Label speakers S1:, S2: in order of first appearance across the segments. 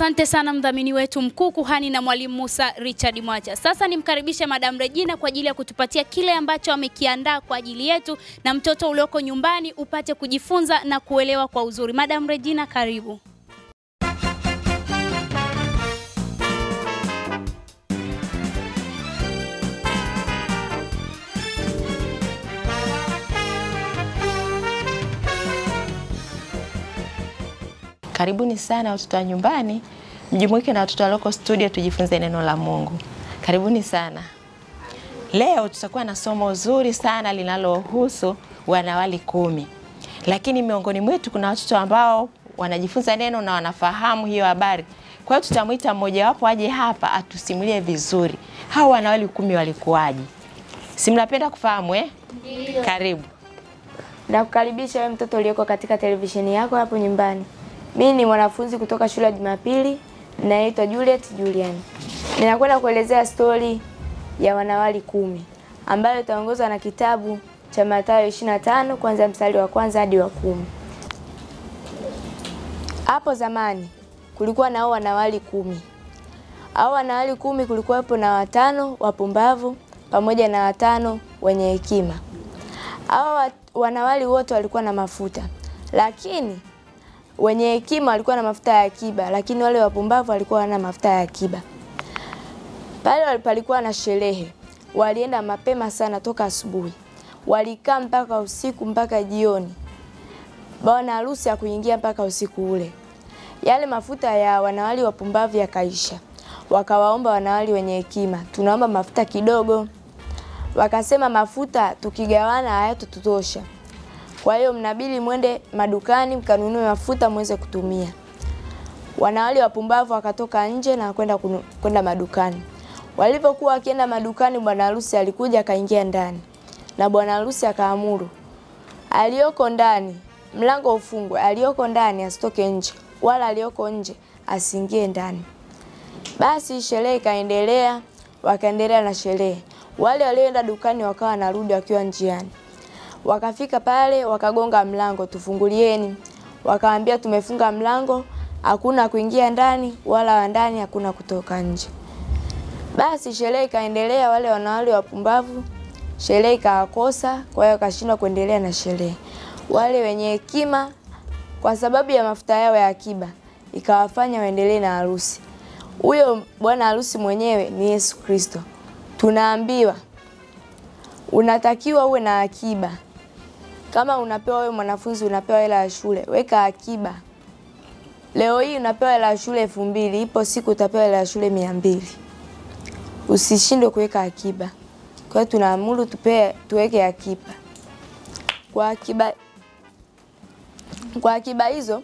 S1: Asante sana mdhamini wetu mkuu kuhani na mwalimu Musa Richard Mwacha. Sasa nimkaribishe Madam Regina kwa ajili ya kutupatia kile ambacho amekiandaa kwa ajili yetu, na mtoto ulioko nyumbani upate kujifunza na kuelewa kwa uzuri. Madam Regina, karibu.
S2: Karibuni sana watoto wa nyumbani, mjumuike na watoto walioko studio tujifunze neno la Mungu. Karibuni sana. Leo tutakuwa na somo zuri sana linalohusu wanawali 10. Lakini miongoni mwetu kuna watoto ambao wanajifunza neno na wanafahamu hiyo habari. Kwa hiyo tutamuita mmoja wapo aje hapa atusimulie vizuri. Hao wanawali 10 walikuwaje? Si mnapenda kufahamu eh? Ndiyo. Karibu.
S3: Nakukaribisha wewe mtoto uliyoko katika televisheni yako hapo nyumbani. Mimi ni mwanafunzi kutoka shule ya Jumapili, naitwa Juliet Julian. Ninakwenda kuelezea story ya wanawali 10 ambayo itaongozwa na kitabu cha Mathayo 25 kuanzia mstari wa kwanza hadi wa 10. Hapo zamani kulikuwa na wanawali 10. Hao wanawali 10 kulikuwa na 5 wapumbavu pamoja na 5 wenye hekima. Hao wanawali wote walikuwa na mafuta, lakini wenye hekima walikuwa na mafuta ya akiba, lakini wale wapumbavu walikuwa hawana mafuta ya akiba. Pale palikuwa na sherehe. Walienda mapema sana toka asubuhi. Walikaa mpaka usiku mpaka jioni. Bwana harusi hakuingia mpaka usiku ule. Yale mafuta ya wanawali wapumbavu yakaisha. Wakawaomba wanawali wenye hekima, tunaomba mafuta kidogo. Wakasema mafuta tukigawana hayatutosha. Kwa hiyo mnabidi mwende madukani mkanunue mafuta muweze kutumia. Wanawali wapumbavu wakatoka nje na kwenda madukani. Walipokuwa wakienda madukani, bwana harusi alikuja akaingia ndani. Na bwana harusi akaamuru, aliyoko ndani mlango ufungwe, aliyoko ndani asitoke nje, wala aliyoko nje asiingie ndani. Basi sherehe ikaendelea, wakaendelea na sherehe. Wale walioenda dukani wakawa narudi wakiwa njiani. Wakafika pale wakagonga mlango, tufungulieni. Wakaambia tumefunga mlango, hakuna kuingia ndani wala ndani hakuna kutoka nje. Basi sherehe ikaendelea, wale wanawali wapumbavu sherehe ikawakosa, kwa hiyo wakashindwa kuendelea na sherehe. Wale wenye hekima kwa sababu ya mafuta yao ya akiba ikawafanya waendelee na harusi. Huyo bwana harusi mwenyewe ni Yesu Kristo. Tunaambiwa unatakiwa uwe na akiba. Kama unapewa wewe mwanafunzi unapewa hela ya shule, weka akiba. Leo hii unapewa hela ya shule 2000, ipo siku utapewa hela ya shule 200. Usishindwe kuweka akiba. Kwa hiyo tunaamuru tuweke akiba. Kwa akiba hizo,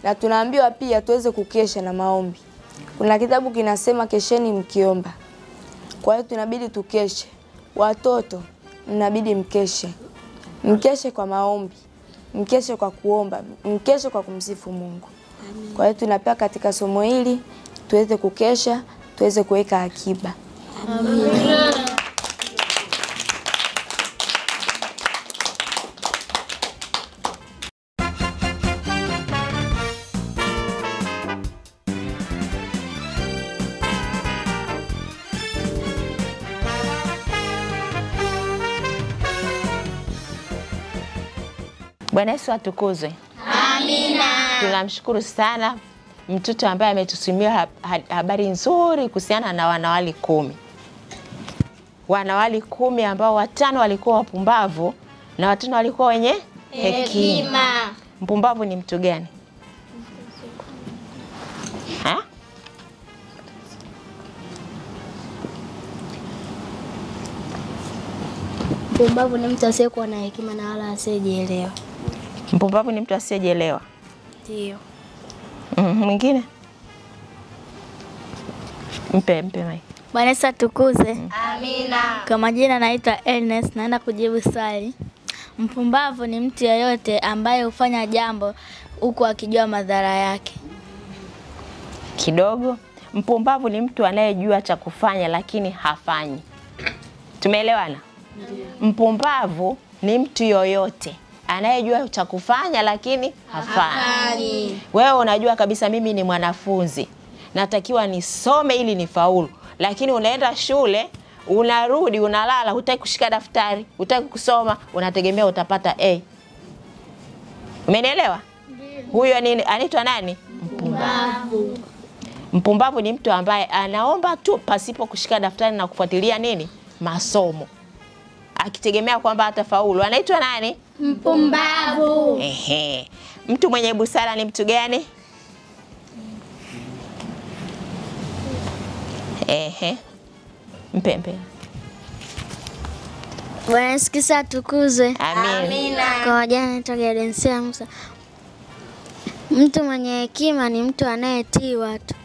S3: na tunaambiwa pia tuweze kukesha na maombi. Kuna kitabu kinasema kesheni mkiomba. Kwa hiyo tunabidi tukeshe. Watoto mnabidi mkeshe. Mkeshe kwa maombi, mkeshe kwa kuomba, mkeshe kwa kumsifu Mungu. Amen. Kwa hiyo tunapewa katika somo hili tuweze kukesha, tuweze kuweka akiba.
S4: Amen.
S2: Bwana Yesu atukuzwe.
S4: Amina.
S2: Tunamshukuru sana mtoto ambaye ametusimia habari nzuri kuhusiana na wanawali 10. Wanawali 10 ambao 5 walikuwa wapumbavu na 5 walikuwa wenye hekima. Mpumbavu ni mtu gani? Ha?
S4: Mpumbavu ni mtu asiyekuwa na hekima na wala asiyejielewa.
S2: Mpumbavu ni mtu asiyejielewa.
S4: Ndio.
S2: Mwingine? Mpe mic.
S4: Bwana Yesu atukuzwe. Amina. Kwa majina naitwa Ernest, naenda kujibu swali. Mpumbavu ni mtu yeyote ambaye hufanya jambo huku akijua madhara yake.
S2: Kidogo. Mpumbavu ni mtu anayejua cha kufanya lakini hafanyi. Tumeelewana? Mpumbavu ni mtu yoyote anayejua cha kufanya lakini hafanyi. Wewe unajua kabisa mimi ni mwanafunzi. Natakiwa nisome ili nifaulu. Lakini unaenda shule, unarudi, unalala, hutaki kushika daftari, hutaki kusoma, unategemea utapata A. Umenielewa? Huyo nini? Anaitwa nani? Mpumbavu. Mpumbavu ni mtu ambaye anaomba tu pasipo kushika daftari na kufuatilia nini? Masomo. Akitegemea kwamba atafaulu. Anaitwa nani?
S4: Mpumbavu.
S2: Ehe. Mtu mwenye busara ni mtu gani? Ehe. Mpe.
S4: Bwana Yesu Kristo atukuzwe.
S2: Amina.
S4: Kwa majina naitwa Gadensia Musa. Mtu mwenye hekima ni mtu anayetii watu.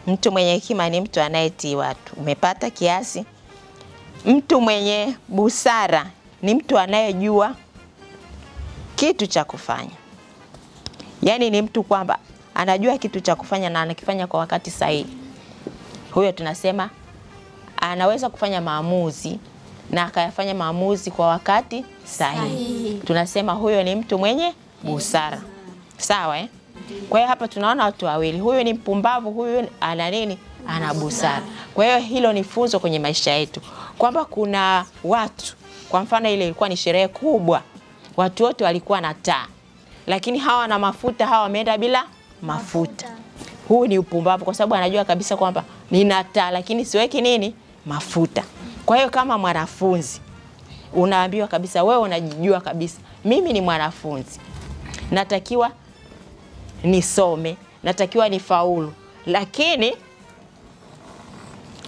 S2: Mtu mwenye hekima ni mtu anayetii watu. Umepata kiasi? Mtu mwenye busara ni mtu anayejua kitu cha kufanya. Yaani ni mtu kwamba anajua kitu cha kufanya na anakifanya kwa wakati sahihi. Huyo tunasema anaweza kufanya maamuzi na akayafanya maamuzi kwa wakati sahihi. Tunasema huyo ni mtu mwenye busara. Sawa eh? Kwa hiyo hapa tunaona watu wawili. Huyu ni mpumbavu, huyu ana nini? Ana busara. Kwa hiyo hilo ni funzo kwenye maisha yetu. Kwamba kuna watu, kwa mfano ile ilikuwa ni sherehe kubwa. Watu wote walikuwa na taa. Lakini hawa na mafuta, hawa wameenda bila mafuta. Huu ni upumbavu kwa sababu anajua kabisa kwamba nina taa lakini siweki nini? Mafuta. Kwa hiyo kama mwanafunzi unaambiwa kabisa, wewe unajijua kabisa, mimi ni mwanafunzi. Natakiwa nisome, natakiwa nifaulu. Lakini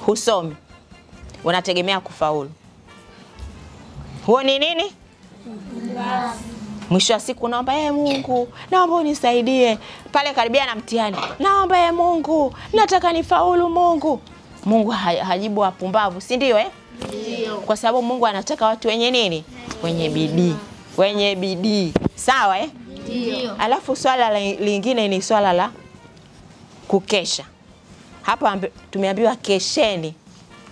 S2: husomi. Unategemea kufaulu. Huo ni nini? Mwisho wa siku naomba Mungu, naomba unisaidie. Pale karibia na mtihani, naomba Mungu, nataka nifaulu Mungu. Mungu hajibu wapumbavu, si ndio eh? Ndio. Kwa sababu Mungu anataka watu wenye nini? Wenye bidii. Wenye bidii. Sawa eh? Ndio. Alafu swala lingine ni swala la kukesha. Hapa tumeambiwa kesheni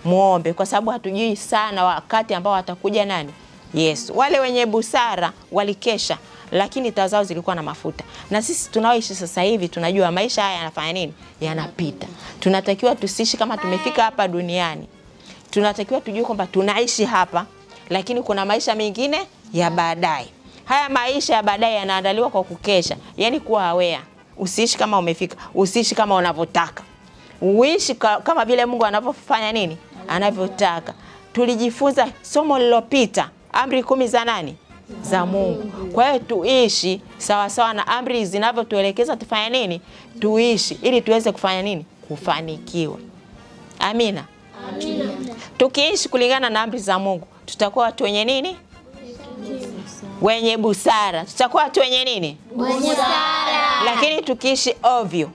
S2: muombe kwa sababu hatujui sana wakati ambao atakuja nani? Yesu. Wale wenye busara walikesha lakini taa zao zilikuwa na mafuta. Na sisi tunaoishi sasa hivi tunajua maisha haya yanafanya nini? Yanapita. Tunatakiwa tusiishi kama tumefika hapa duniani. Tunatakiwa tujue kwamba tunaishi hapa lakini kuna maisha mengine ya baadaye. Haya maisha ya baadaye yanaandaliwa kwa kukesha, yani kuwa aware. Usiishi kama umefika, usiishi kama unavyotaka. Uishi kama vile Mungu anavyofanya nini? Anavyotaka. Tulijifunza somo lililopita, amri 10 za nani? Za Mungu. Kwa hiyo tuishi sawa sawa na amri zinavyotuelekeza tufanye nini? Tuishi ili tuweze kufanya nini? Kufanikiwa. Amina. Amina. Tukiishi kulingana na amri za Mungu, tutakuwa watu wenye nini? Wenye busara. Tutakuwa watu wenye nini?
S4: Busara.
S2: Lakini tukiishi ovyo,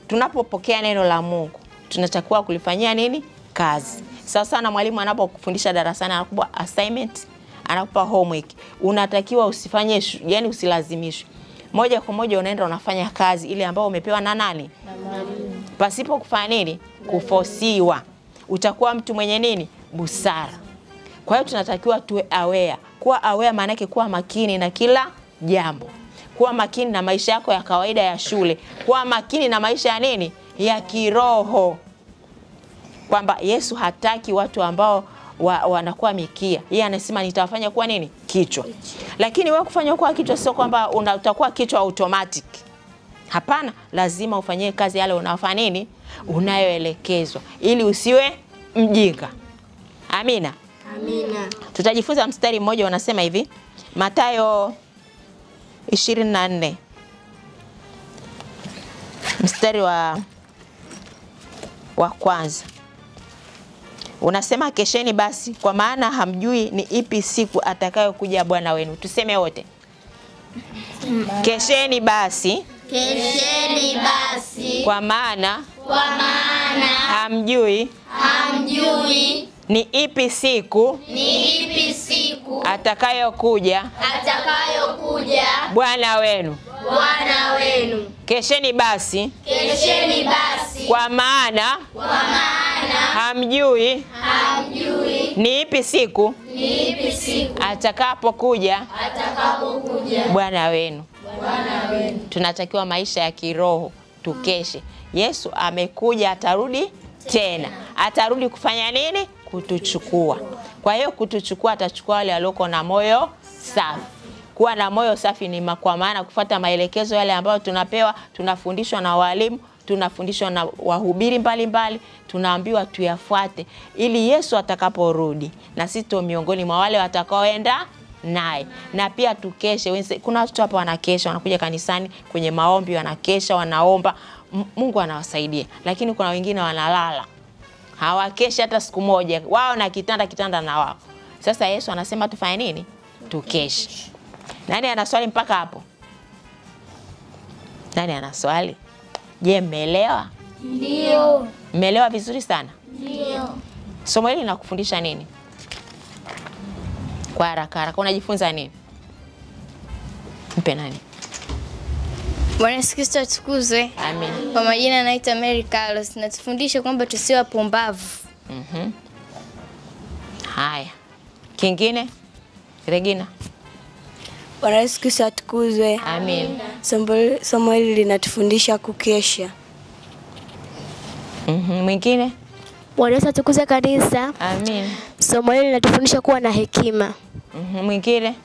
S2: tunapopokea neno la Mungu, tunatakiwa kulifanyia nini? Kazi. Sasa na mwalimu anapokufundisha darasani anakupa assignment, anakupa homework. Unatakiwa usifanye, yani usilazimishwe. Moja kwa moja unaenda unafanya kazi ile ambayo umepewa na nani? Na mwalimu. Pasipo kufanya nini? Kufosiwa. Utakuwa mtu mwenye nini? Busara. Kwa hiyo tunatakiwa tuwe aware. Kuwa aware maana yake kuwa makini na kila jambo. Kuwa makini na maisha yako ya kawaida ya shule. Kuwa makini na maisha ya nini? Ya kiroho. Kwamba Yesu hataki watu ambao wanakuwa mikia. Yeye anasema nitawafanya kuwa nini? Kichwa. Lakini wewe kufanya kuwa kichwa sio kwamba utakuwa kichwa automatic. Hapana, lazima ufanyie kazi yale unayofanya nini? Unayoelekezwa ili usiwe mjinga. Amina.
S4: Amina.
S2: Tutajifunza mstari mmoja unasema hivi, Mathayo 24 mstari wa kwanza. Unasema kesheni basi kwa maana hamjui ni ipi siku atakayokuja Bwana wenu. Tuseme wote. Kesheni basi.
S4: Kesheni basi.
S2: Kwa maana hamjui ni ipi siku atakayokuja Bwana wenu. Kesheni basi. Kwa maana hamjui ni ipi siku atakapokuja Bwana wenu. Tunatakiwa maisha ya kiroho tukeshe. Yesu amekuja, atarudi tena. Atarudi kufanya nini? Kutuchukua. Kwa hiyo kutuchukua, atachukua wale walioko na moyo safi. Kuwa na moyo safi ni kwa maana kufuata maelekezo yale ambayo tunapewa, tunafundishwa na walimu, tunafundishwa na wahubiri mbalimbali, tunaambiwa tuyafuate ili Yesu atakaporudi na sisi tu miongoni mwa wale watakaoenda naye. Na pia tukeshe. Kuna watu hapa wanakesha, wanakuja kanisani kwenye maombi wanakesha, wanaomba, Mungu anawasaidia. Lakini kuna wengine wanalala, hawakeshi hata siku moja, wao na kitanda kitanda na wao. Sasa Yesu anasema tufanye nini? Tukeshe. Nani ana swali mpaka hapo? Nani ana swali? Je, mmeelewa?
S4: Ndio.
S2: Mmeelewa vizuri sana?
S4: Ndio.
S2: Somo hili linakufundisha nini? Kwa haraka haraka unajifunza nini? Mpe nani?
S3: Bwana Yesu Kristo atukuzwe.
S2: Amen.
S3: Kwa majina naitwa Mary Carlos. Natufundisha kwamba tusiwe wapumbavu.
S2: Haya. Kingine? Regina.
S5: Bwana Yesu Kristo atukuzwe.
S2: Amen.
S5: Somo hili linatufundisha kukesha.
S2: Mwingine?
S6: Bwana Yesu atukuzwe kanisa.
S2: Amen.
S6: Somo hili linatufundisha kuwa na hekima.
S2: Mwingine?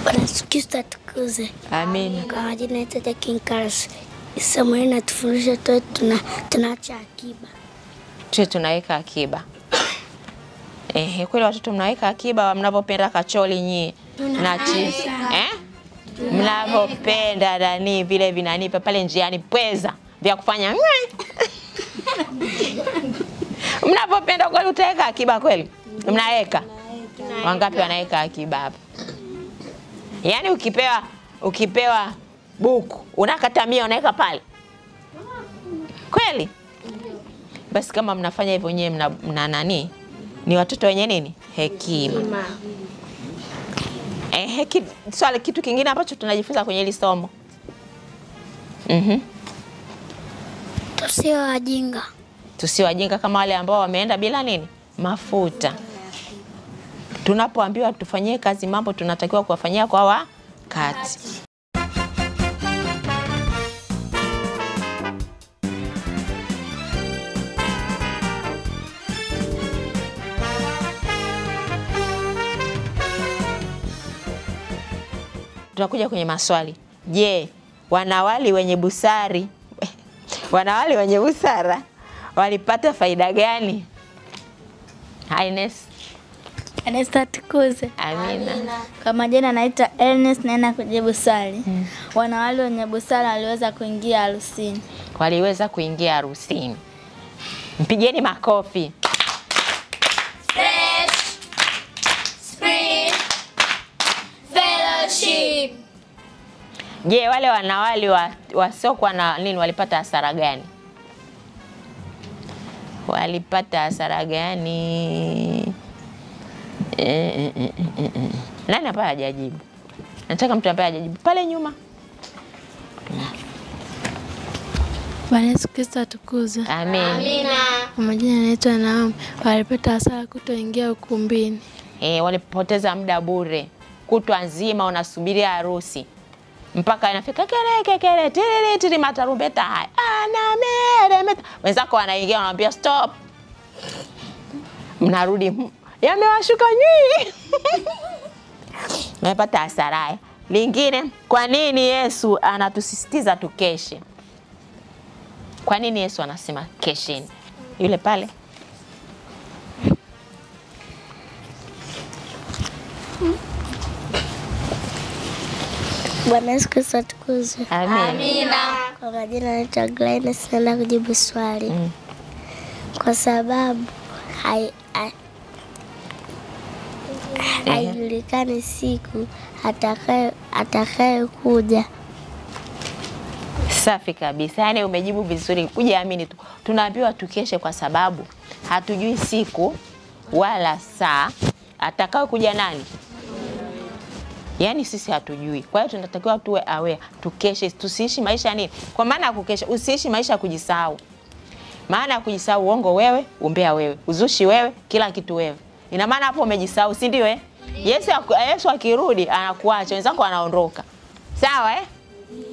S7: Bwana Yesu Kristo atukuzwe.
S2: Amen.
S7: Kwa majina naitwa Jackie Carlos. Somo hili linatufundisha tuwe tunaacha akiba.
S2: Tuwe tunaweka akiba. Kweli watoto mnaweka akiba mnapopenda kacholi nyie na chips. Mnapopenda nani vile vinanipa pale njiani pweza vya kufanya. Mnapopenda kweli utaweka akiba kweli? Mnaweka? Wangapi wanaweka akiba hapa? Yaani ukipewa buku unakata 100 unaweka pale. Kweli? Basi kama mnafanya hivyo nyewe mna nani? Ni watoto wenye nini? Hekima. Swali kitu kingine ambacho tunajifunza kwenye hili somo.
S7: Tusiwe wajinga.
S2: Tusiwe wajinga kama wale ambao wameenda bila nini? Mafuta. Tunapoambiwa tufanyie kazi mambo tunatakiwa kuwafanyia kwa wakati. Tunakuja kwenye maswali. Je, wanawali wenye busari wanawali wenye busara walipata faida gani? Ines.
S4: Ernest atukuze.
S2: Amina.
S4: Kwa majina naitwa Ernest, naenda kujibu swali. Wanawali wenye busara waliweza kuingia harusini.
S2: Waliweza kuingia harusini. Mpigeni makofi.
S3: Fresh Spring Fellowship.
S2: Je, wale wanawali wasiokuwa na nini walipata hasara gani? Walipata hasara gani? Nani hapa hajajibu? Nataka mtu ambaye hajajibu. Pale nyuma.
S6: Bwana Yesu Kristo atukuzwe.
S2: Amen.
S3: Amina.
S6: Kwa majina naitwa Naomi. Walipata hasara kutoingia ukumbini.
S2: Walipoteza muda bure. Kutwa nzima unasubiria harusi. Mpaka inafika kele kele tiri tiri matarumbeta haya. Ana mere meta. Wenzako wanaingia wanaambia stop. Mnarudi yamewashuka nyinyi. Mmepata hasara. Lingine, kwa nini Yesu anatusisitiza tukeshe? Kwa nini Yesu anasema kesheni? Yule pale.
S7: Bwana Yesu Kristo atukuzwe.
S2: Amina.
S7: Kwa majina naitwa Gladys, naenda kujibu swali. Kwa sababu haijulikani siku atakayokuja.
S2: Safi kabisa. Yaani umejibu vizuri. Kujiamini tu. Tunaambiwa tukeshe kwa sababu hatujui siku wala saa atakayokuja nani. Yaani sisi hatujui. Kwa hiyo tunatakiwa tuwe aware, tukeshe, tusiishi maisha nini? Kwa maana kukesha, usiishi maisha kujisahau. Maana kujisahau, uongo wewe, umbea wewe, uzushi wewe, kila kitu wewe. Ina maana hapo umejisahau, si ndio eh? Yesu akirudi anakuacha, wenzako wanaondoka. Sawa eh?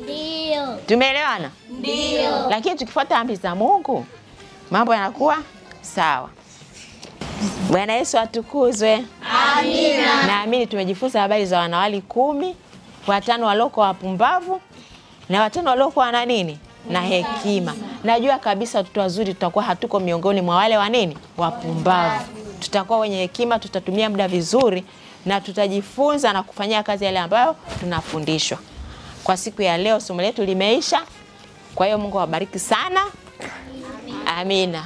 S7: Ndio.
S2: Tumeelewana?
S7: Ndio.
S2: Lakini tukifuata amri za Mungu mambo yanakuwa sawa. Bwana Yesu atukuzwe. Amina. Naamini tumejifunza habari za wanawali 10, 5 waliokuwa wapumbavu na 5 waliokuwa na nini? Na hekima. Najua kabisa watoto wazuri tutakuwa hatuko miongoni mwa wale wa nini? Wapumbavu. Tutakuwa wenye hekima, tutatumia muda vizuri na tutajifunza na kufanyia kazi yale ambayo tunafundishwa. Kwa siku ya leo somo letu limeisha. Kwa hiyo Mungu awabariki sana. Amina.